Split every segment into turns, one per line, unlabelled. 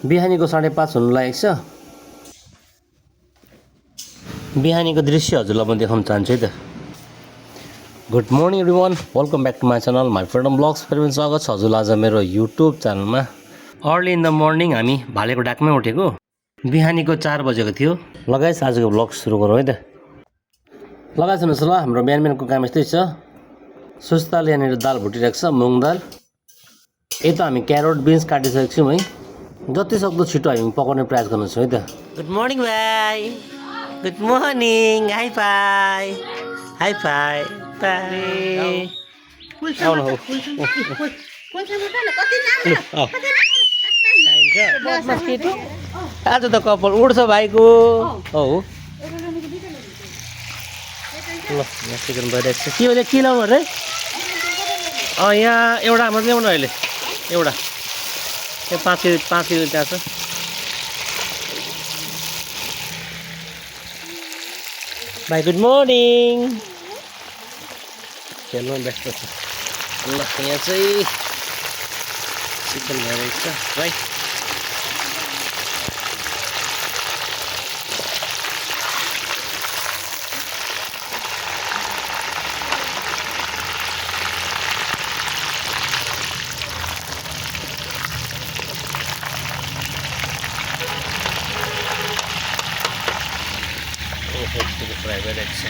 बिहानीको 5:30 हुन लागेको छ। बिहानीको दृश्य हजुरलाई म देखाउन चाहन्छु है त। Good morning everyone, welcome back to my channel my freedom blogs. फेरि पनि स्वागत छ हजुरलाई आज मेरो युट्युब च्यानलमा। अर्ली इन द मर्निङ हामी भालेको डाकमै उठेको। बिहानीको 4 बजेको थियो। लगाइस आजको ब्लग सुरु गरौँ है त। लगाइ सुन्नुहोस् ल, हाम्रो बिहानको काम यस्तै छ। सुस्ताले यहाँनिर दाल भुटिरहेको छ, मुङ दाल। यता हामी क्यारोट बिन्स काटिसकेको छौँ है। जति सक्दो छिटो हामी पकाउने प्रयास गर्नेछौँ है त। गुड मर्निङ भाइ, good morning, hi fi, hi fi by. आउनु हो आज त कपाल उड्छ भाइको। हो ल यहाँ चिकन भइरहेको छ। के अहिले के लाउनु अरे? यहाँ एउटा मात्रै ल्याउनु अहिले, एउटा त्यो 5 किलो त्यहाँ छ। भाइ गुड मर्निङ। खेल्नु व्यस्त छ। ल यहाँ चाहिँ चिकन भइरहेको छ भाइ। फ्राई भइरहेको छ।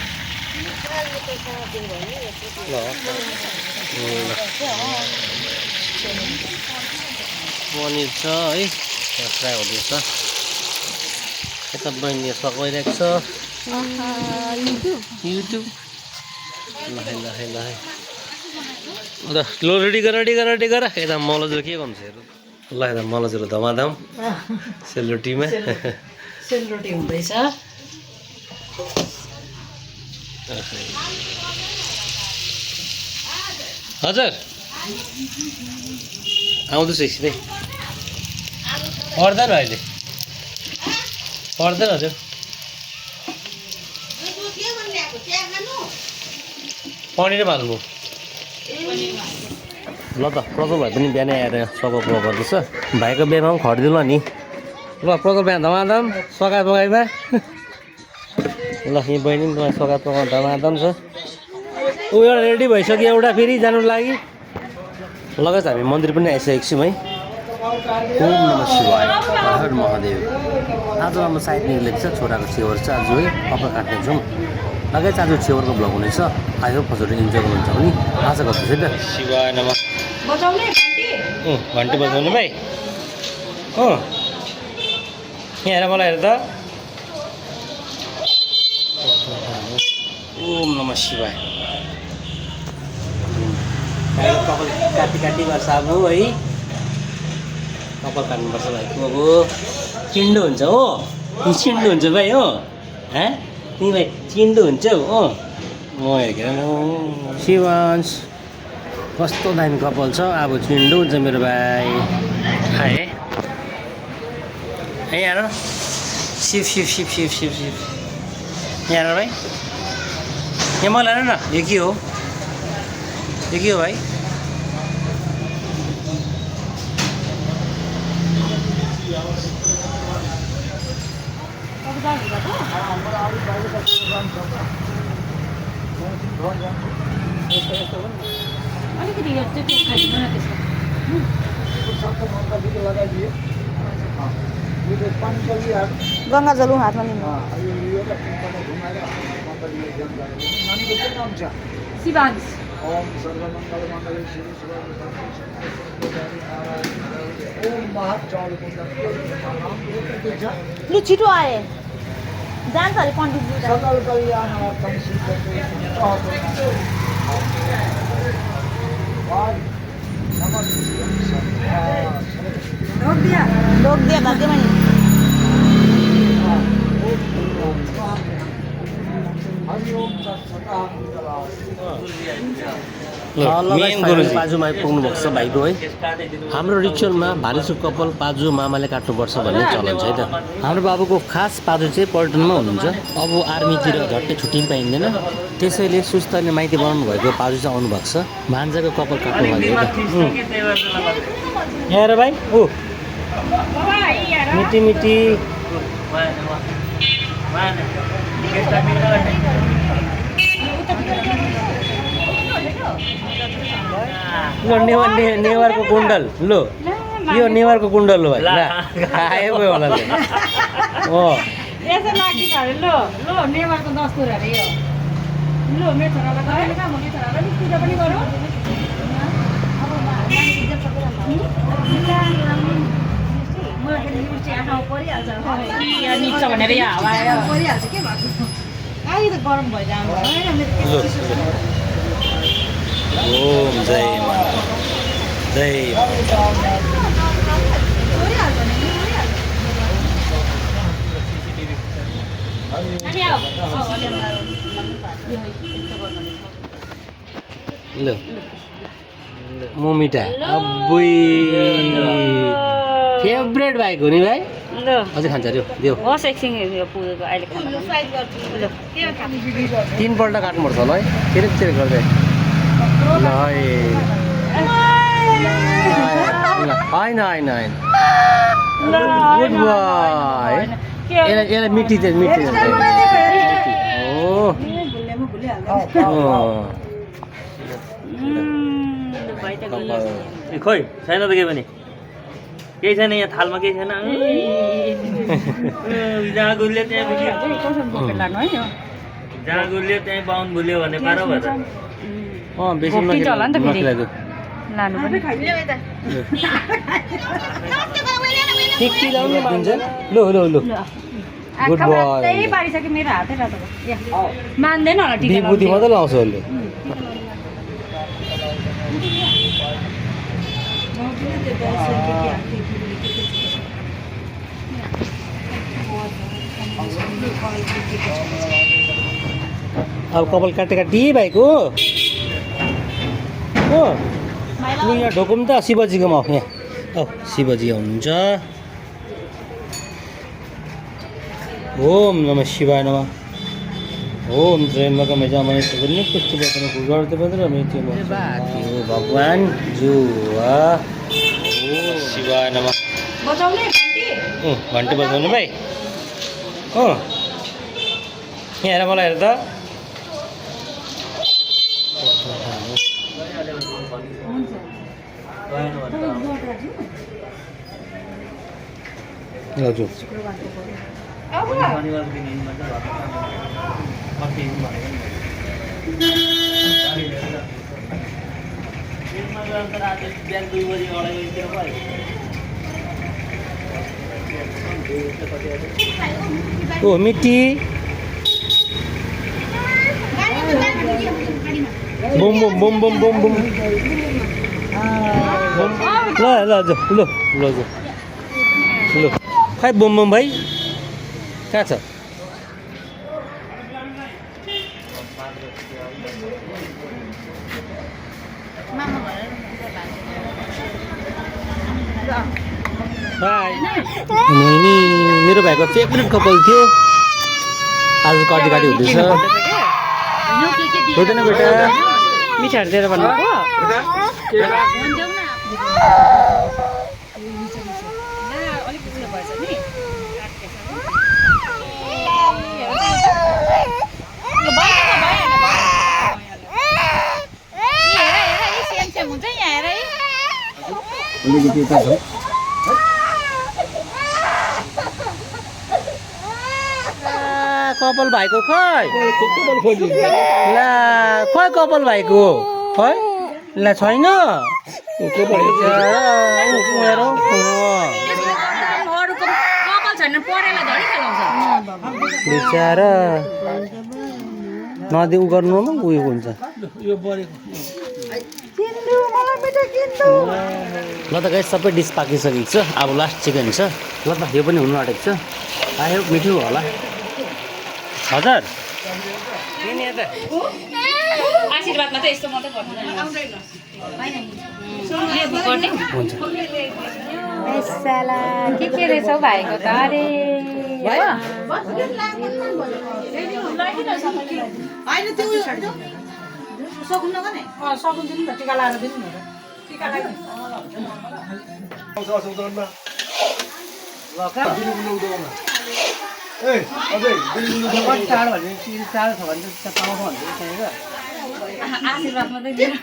पनिर छ है, फ्राई हुँदैछ। यता बहिनीले सघाइरहेको छ युट्युब। ल रेडी गर रेडी गर रेडी गर। यता मलजुल के गर्नु छ हेर। ल यता मलजुल धमाधम सेलरोटीमा
सेलरोटी हुँदैछ।
हजुर आउँदैछ एकछिनै। पर्दैन अहिले, पर्दैन हजुर। पनिर हाल्नु ल त। प्रज्वल भाइ पनि बिहानै आएर सघाउ पकाउ गर्दैछ। भाइको बिहामा पनि खटिदिनु नि। ल प्रज्वल बिहान धमाधम सघाइ पकाइमा। ल यहीँ बहिनी पनि तपाईँ सघाइ पकाउनु धमाधम छ। ऊ एउटा रेडी भइसक्यो, एउटा फेरि जानुको लागि। लगायत हामी मन्दिर पनि आइसकेको छौँ है। ओम नमः शिवाय, हर महादेव। आज हाम्रो साइड निक्लेको छ, छोराको छेवर छ आज है। कपाल काट्ने छौँ। लगायत आज छेवरको ब्लग हुनेछ। आई होप हजुरले इन्जोय गर्नुहुन्छ भने आशा गर्छु है त। शिवाय नमः। घन्टी बजाउने भाइ। यहाँ हेर मलाई हेर त। ओम नमः शिवाय। कपाल काटी गर्छ अब है। कपाल काट्नुपर्छ भाइको। अब चिन्डो हुन्छ हो, चिन्डो हुन्छ भाइ हो। तिमी भाइ चिन्डो हुन्छ हो। म हेरेर शिवांश कस्तो दामी कपाल छ। अब चिन्डो हुन्छ मेरो भाइ। हाय यहाँ हेर, सिप सिप सिप सिप सिप सिप। यहाँ हेर भाइ, यहाँ मलाई हेर न। यो के हो, यो के हो भाइ?
गङ्गा जल हातमा लिनु। शिवांश लु छिटो आए जान्छ अरे पण्डितजी। लोक दिया भाग्य मानी।
पाजुमा आइपुग्नु भएको छ भाइको है। हाम्रो रिचुअलमा भालेसु कपाल पाजु मामाले काट्नुपर्छ भन्ने चलन छ है त। हाम्रो बाबुको खास पाजु चाहिँ पर्यटनमा हुनुहुन्छ। अब आर्मीतिर झट्टै छुट्टी पनि पाइँदैन, त्यसैले सुस्तले माइती बनाउनु भएको पाजु चाहिँ आउनुभएको छ। भान्जाको कपाल काट्नु भएको है त। यहाँ हेर भाइ, मिठी मिठी लो नेवारको कुण्डल लो यो नेवारको कुण्डल हो भाइ ल खायो भयो होला
यसो लाग्छ अरे लो लो नेवारको दस्तुर अरे यो लो मेरो छोरालाई गरे नि म छोरालाई पूजा पनि गरौँ भनेर यहाँ हावा परिहाल्छ के भएको अहिले त गरम भइरहन्छ
ओम जय माता जय लो मोमिटा अब्बुई फेभरेट भाइको नि भाइ
ल
अझै खान्छ अरे देऊ
होस् एकछिन यो पुगेको अहिले खानु
तीनपल्ट काट्नुपर्छ होला है फेरि गर्दै ल है होइन होइन होइन गुड बाई यसलाई मिठी
खोइ छैन त केही पनि केही छैन यहाँ थालमा केही छैन जहाँ गुल्यो त्यहाँ जहाँ गुल्यो त्यहीँ बाहुन भुल्यो भने पारो भयो त
बेसी नखिलाइदियो टिक्टी लाउनु भन्छ लो लो लो गुड बोय
पारिसक्यो मेरो हातै रातो मान्दैन होला
विभूति मात्रै लाउँछ उसले अब कपाल काटी भाइको हो लु यहाँ ढोकौँ त शिवजीकोमा यहाँ औ शिवजी हुनुहुन्छ ओम नमः शिवाय नमः ओम त्र्यम्बकम यजामहे सुगन्धिं पुष्टिवर्धनं पुष्टिवर्धनं भगवान जुवा ओम शिवाय नमः
बजाउने
घन्टी बजाउने भाइ हो यहाँ हेर मलाई हेर त हजुर ओ मिट्टी boom boom boom boom boom boom ल ल ल ल ल खै बुम बुम भाइ कहाँ छ मेरो भाइको फेभरेट कपाल थियो आज काटी हुँदैछ हुँदैन बेटा
मिठाईहरू दिएर भन्नुभयो
कपाल भाइको खै ला खै कपाल भाइको खै ला छैन बिचारा नदी उ गर्नु उयो हुन्छ ल त गाइस सबै डिस पाकिसकेको छ अब लास्ट चिकन छ ल त यो पनि हुनु आँटेको छ आयो मिठो होला हजुर
आशीर्वादमा त यस्तो मात्रै गर्नु
हुन्छ
के रहेछ हौ भाइको त अरे टिका लाएर दिनु आशीर्वाद मात्रै दिनु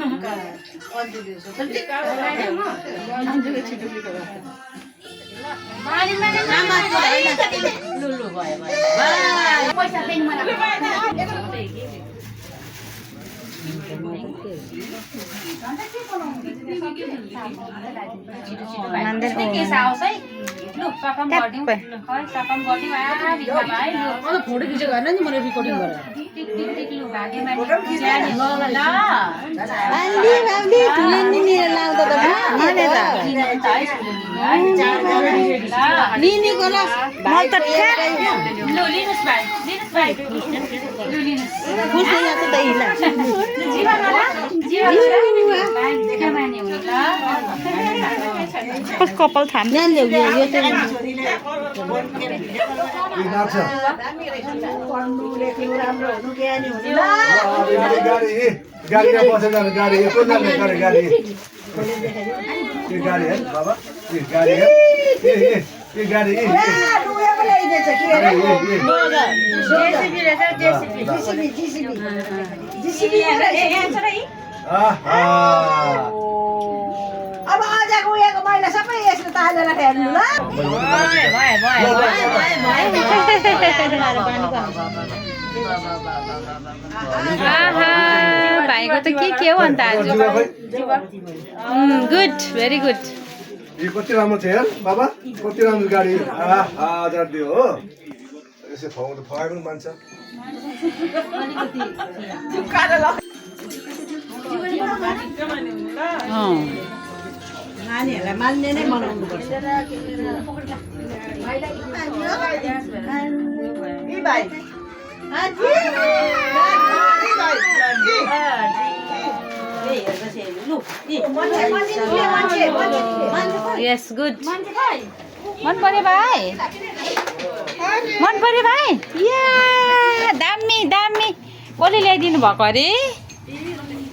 लुलु भयो पैसा फोटो खिचेको होइन नि मैले रिकर्डिङ गरेर
कपाल थाम्ने
अब आजको उयोको मैला सबै यसले तालेर हेर्नु ल
भाइको त के हो अन्त आज गुड भेरी गुड
यो कति राम्रो थियो यार बाबा कति राम्रो गाडी हजार दियो हो यसो फगाए पनि मान्छ
नानीहरूलाई मान्ने नै मनाउनु पर्छ
यस गुड मन पर्यो भाइ मन पर्यो भाइ या दामी दामी कसले ल्याइदिनु भएको अरे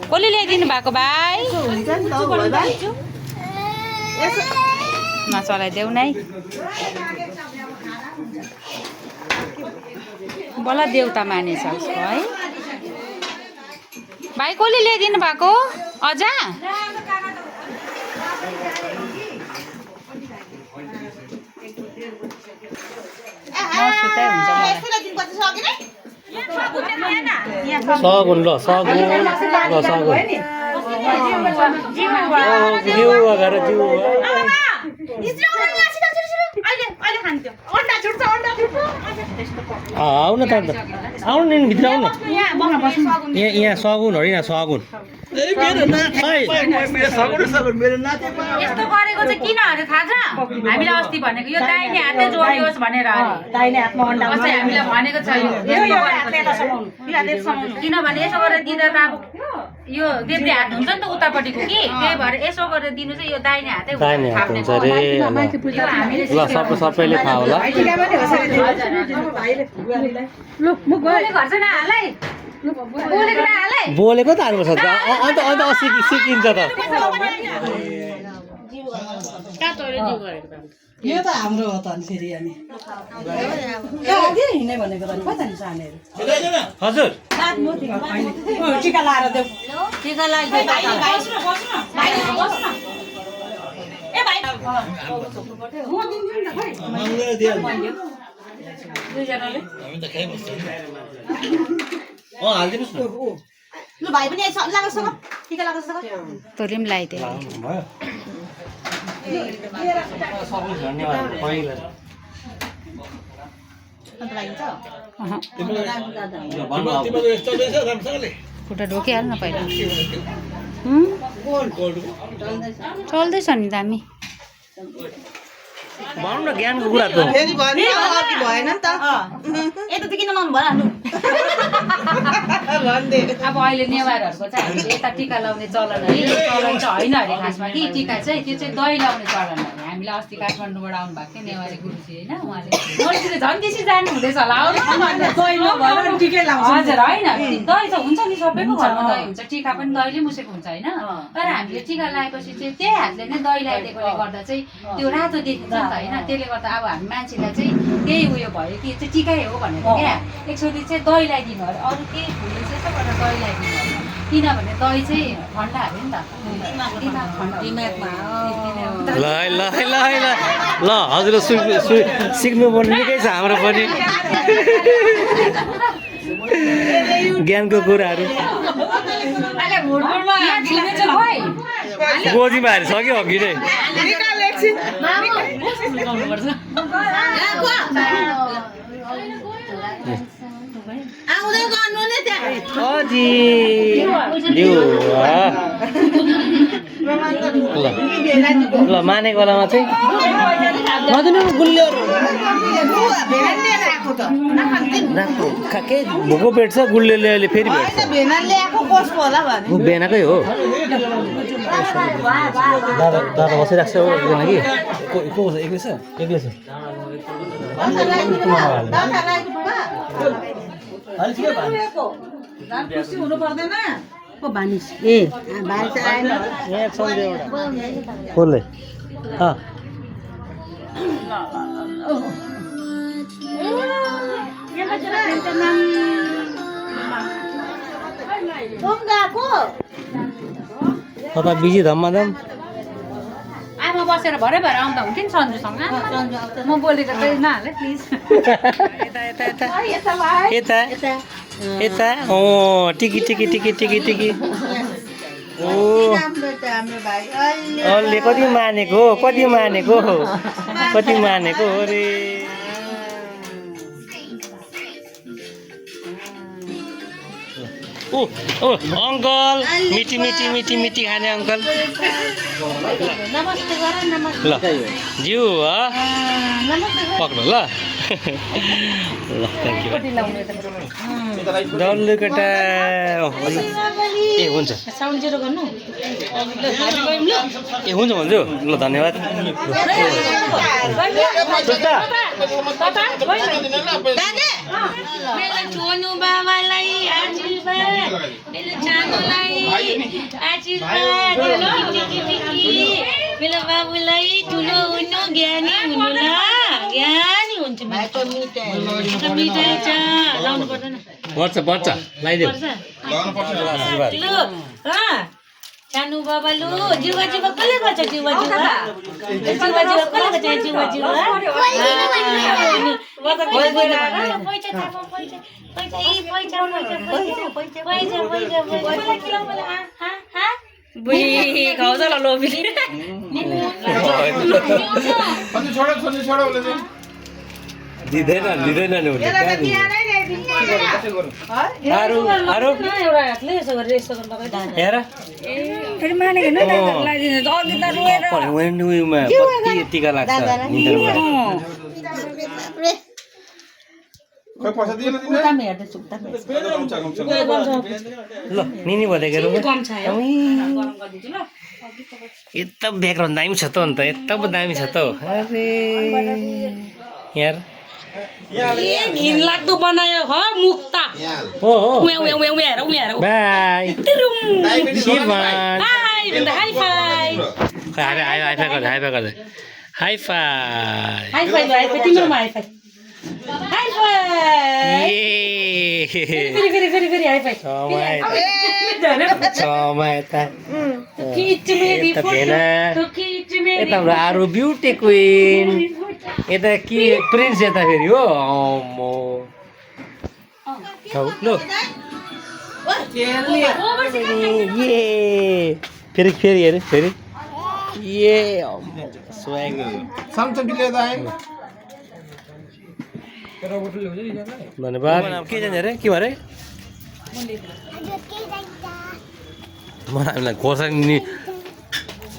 कसले ल्याइदिनु भएको भाइ नचलाइदेऊ नै बल्ल देउता मानेछ उसको है भाइ कसले ल्याइदिनु भएको अझा
सगुन ल सगुन जिउ गरेर जिउ आउन त अन्त आउनु नि भित्र आउनु यहाँ सगुन हो यहाँ सगुन
यस्तो गरेको चाहिँ किन अरे थाहा छ हामीले अस्ति भनेको यो दाहिने हातै जोडियोस् भनेर
दाहिने हातमा अन्डा
अस्ति हामीलाई भनेको छ किनभने यसो गरेर दिँदा त अब यो देब्रे हात हुन्छ नि त उतापट्टिको कि त्यही भएर यसो गरेर दिनु चाहिँ यो दाहिने हातै
दाहिने हात हुन्छ अरे ल सबैले थाहा होला बोलेको त हाल्नु पर्छ अन्त अन्त सिकिन्छ त
यो त हाम्रो हो त अनि फेरि अनि हिँड्ने भनेको त कता नि सानेहरू
हजुर
टिका लाएर देऊ
टिका लाग्यो
हालिदिनुहोस् न
ल भाइ पनि लागोस् त टिका लागोस् त
तँले पनि लगाइदिए खुट्टा ढोकिहाल्नु न पहिला चल्दैछ नि दामी
भनौँ न ज्ञानको कुरा त
भएन नि त यता त किन मन भइहाल्नु
अब अहिले नेवारहरूको चाहिँ हामीले यता टिका लाउने चलन है चलन चाहिँ होइन अरे खासमा कि टिका चाहिँ त्यो चाहिँ दही लाउने चलन हो
हामीलाई अस्ति काठमाडौँबाट आउनु भएको थियो नेवारी गुरुजी होइन उहाँले नर्सरी झन् त्यसै जानु हुँदैछ होला आउनु हजुर होइन दही त हुन्छ नि सबैको घरमा दही हुन्छ टिका पनि दहीले मुसेको हुन्छ होइन तर हामीले टिका लगाएपछि चाहिँ त्यही हातले नै दही लगाइदिएकोले गर्दा चाहिँ त्यो रातो देखिन्छ नि त होइन त्यसले गर्दा अब हामी मान्छेलाई चाहिँ त्यही उयो भयो कि चाहिँ टिकै हो भनेर क्या एकचोटि चाहिँ दही लगाइदिनु अरे अरू केही फुलले चाहिँ सबैबाट दही लगाइदिनु अरे किनभने दही चाहिँ ठन्डा अरे नि त
ल ल ल ल हजुर सिक्नुपर्ने निकै छ हाम्रो पनि ज्ञानको कुराहरू गोजीमा हारि सक्यो अघि नै ल मानेको बेलामा चाहिँ गुलियो के भोको भेट्छ गुलियोले फेरि भेट्छ बेनाकै हो दादा बसिरहेको छ हो एकजना कि को एक्लै छ एक्लै छ
हुनु पर्दैन
कसले कता बिजी धम्माधम
आमा बसेर भरे भएर आउँदा हुन्थ्यो नि सन्जुसँग म बोलेको चाहिँ नहाले प्लिज
यता यता ओ टिकी टिकी टिकी टिकी टिकी ओ अलले कति मानेको कति मानेको कति मानेको अरे ओ ओ अङ्कल मिठी मिठी मिठी मिठी खाने अङ्कल ल जिउ पक्र ल ल थ्याङ्क यू डल्लु केटा ए हुन्छ ए हुन्छ भन्छु ल धन्यवाद
मेरो छोनु बाबालाई आशीर्वाद मेरो सानोलाई आशीर्वाद मेरो बाबुलाई ठुलो हुनु ज्ञानी हुनु ल ज्ञानी हुन्छ मिठाई छ लाउनु पर्दैन
पर्छ पर्छ लगाइदेऊ
सानो बाबा लु जिउवा जिउवा कसले गर्छ जिउवा जिउवा जिउवा जिउवा कसले गर्छ जिउवा जिउवा
दिँदैन दिँदैन नि उसले अरू अरू हेर कति टिका लाग्छ ल निनी भनेको यता ब्याकग्राउन्ड दामी छ त अन्त यता पो दामी छ त अरे यार
घिनलाग्दो बनायो हो मुक्ता
हो हो by
hi fi
hi fi गर्दै हाई फाई गर्दै हाई फाई
हाई फाई तिम्रोमा हाई फाई हाई फाई फेरि हाई फाई
यता हाम्रो आरु ब्युटी क्विन यता के प्रिन्स यता फेरि हो ल फेरि फेरि हेरे फेरि ये स्वैग धन्यवाद के जाने अरे के भरे मलाई हामीलाई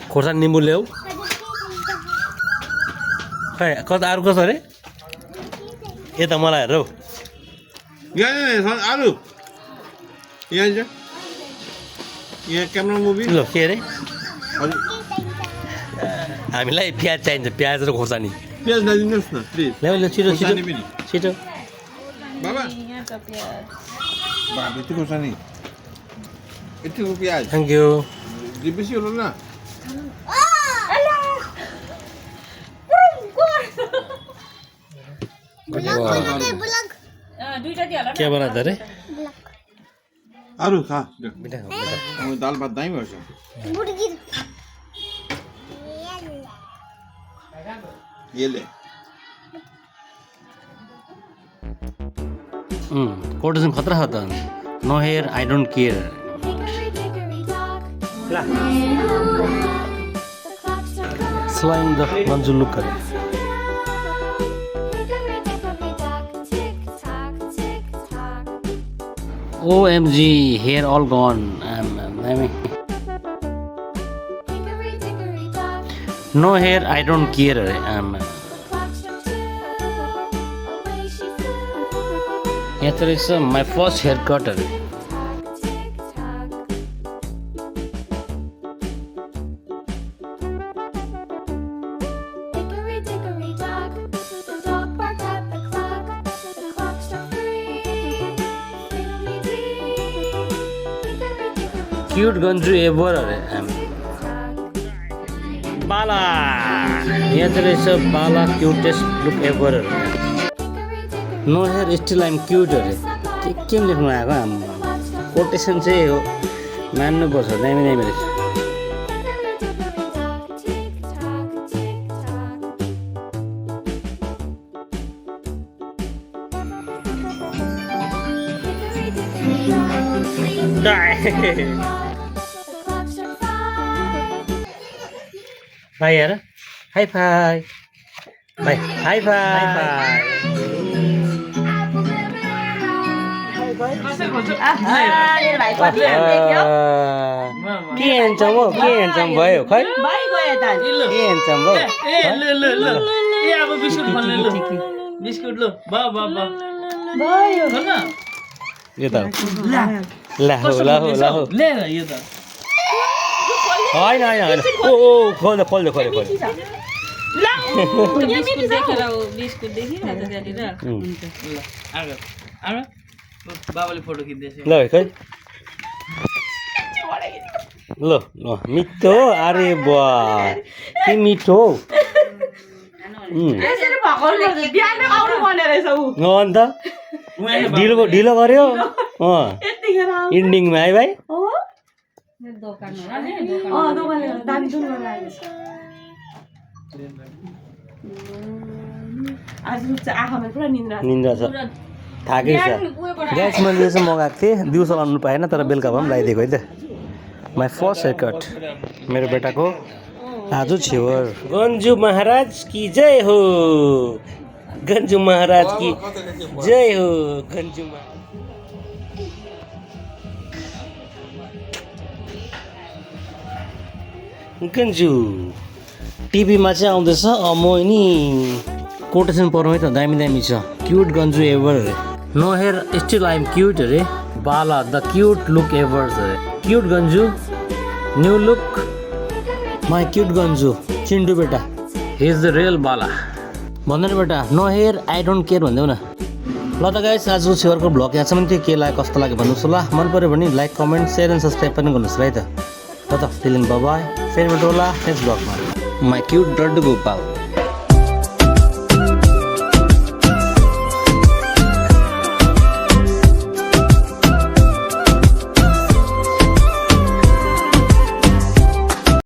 खोर्सानी निम्बु ल्याऊ खै कता अरू कसो अरे यता मलाई हेर हौ
आलु यहाँ यहाँ क्यामेरा मुभी
ल के अरे हामीलाई प्याज चाहिन्छ प्याज र खोर्सानी
प्याज नदिनुहोस् न प्लिज
ल्याउ ल्याउ छिटो छिटो
खोर्सानी पनि
छिटो
बाबा बाबा यति खोर्सानी यतिको प्याज
थ्याङ्क यू
बेसी होला न
के बनाएको अरे
अरू खा
बेटा
दाल भात दामी भएछ यसले
कोटेसन खतरा छ त no hair I don't care slaying the Manju look अरे OMG, hair all gone. No hair, I don't care. Here is my first haircut. Cute Ganju ever. Bala. Here is a Bala cutest look ever. No hair, still I'm cute. के लेख्नु आएको आम्मा quotation चाहिँ हो मान्नुपर्छ दामी दामी रहेछ Bye यार hi fi by hi fi के हेन्सम हो के हेन्सम भयो खै के हेन्सम भयो
ए अब बिस्कुट खोल्ने ल बिस्कुट ल बा
यो त ला हो
ले यो त
होइन ओ खोल्दै
बिस्कुट देखेर हो बिस्कुट देखिरहेको छ त्यहाँनिर
आमा बाबाले फोटो खिच्दैछ
ल खै ल मिठो अरे बा के मिठो अन्त ढिलो गर्यो इन्डिङमा है भाइ निन्द्रा छ थाकै छ ग्यास मैले यो चाहिँ मगाएको थिएँ दिउँसो लाउनु पाएन तर बेलुका भए पनि लगाइदिएको है त माई फर्स्ट हेयर कट मेरो बेटाको आज छेवर गन्जु महाराज की जय हो गन्जु महाराज की जय हो गन्जु गन्जु टिभीमा चाहिँ आउँदैछ मोहिनी कोटेसन पढौँ है त दामी दामी छ क्युट गन्जु एभर अरे no hair still I'm cute अरे Bala the cute look ever अरे क्युट गन्जु न्यू लुक माई क्युट गन्जु चिन्टु बेटा हिज द रियल बाला भन्दैन बेटा no hair I don't care भनिदेऊ न ल त गाइस आजको छेवरको भ्लग यहाँसम्म थियो के लाग्यो कस्तो लाग्यो भन्नुहोस् होला मन पऱ्यो भने like comment share and subscribe पनि गर्नुहोस् है त ल त फिलिङ बाई फेरि भेटौँला नेक्स्ट भ्लगमा माई क्युट डड गोपाल